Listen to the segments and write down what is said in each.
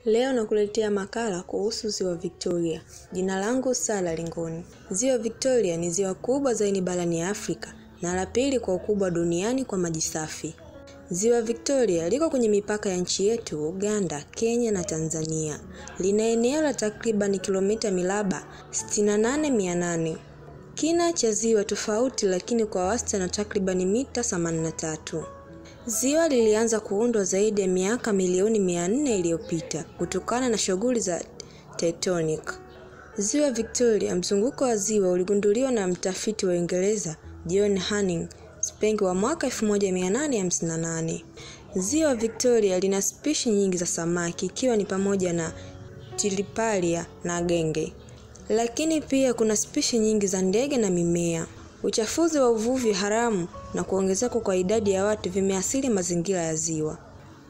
Leo nakuletea makala kuhusu Ziwa Victoria. Jina langu Sara Lingoni. Ziwa Victoria ni ziwa kubwa zaidi barani Afrika na la pili kwa ukubwa duniani kwa maji safi. Ziwa Victoria liko kwenye mipaka ya nchi yetu, Uganda, Kenya na Tanzania. Lina eneo la takriban kilomita miraba 68,800. Kina cha ziwa tofauti lakini kwa wastani takriban mita 83. Ziwa lilianza kuundwa zaidi ya miaka milioni 400 iliyopita kutokana na shughuli za tectonic. Ziwa Victoria, mzunguko wa ziwa uligunduliwa na mtafiti wa Uingereza John Hanning Speke wa mwaka 1858. Ziwa Victoria lina spishi nyingi za samaki ikiwa ni pamoja na tilapia na genge. Lakini pia kuna spishi nyingi za ndege na mimea. Uchafuzi wa uvuvi haramu na kuongezeka kwa idadi ya watu vimeathiri mazingira ya ziwa.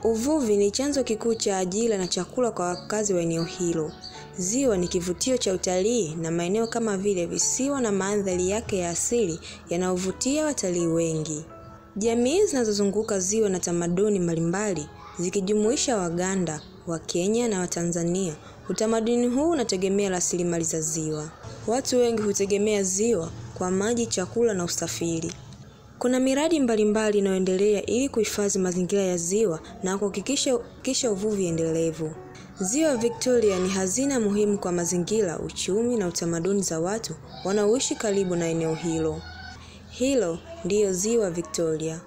Uvuvi ni chanzo kikuu cha ajira na chakula kwa wakazi wa eneo hilo. Ziwa ni kivutio cha utalii na maeneo kama vile visiwa na mandhari yake ya asili yanayovutia watalii wengi. Jamii zinazozunguka ziwa na tamaduni mbalimbali zikijumuisha Waganda, Wakenya na Watanzania. Utamaduni huu unategemea rasilimali za ziwa. Watu wengi hutegemea ziwa kwa maji, chakula na usafiri. Kuna miradi mbalimbali inayoendelea ili kuhifadhi mazingira ya ziwa na kuhakikisha uvuvi endelevu. Ziwa Victoria ni hazina muhimu kwa mazingira, uchumi na utamaduni za watu wanaoishi karibu na eneo hilo. Hilo ndiyo Ziwa Victoria.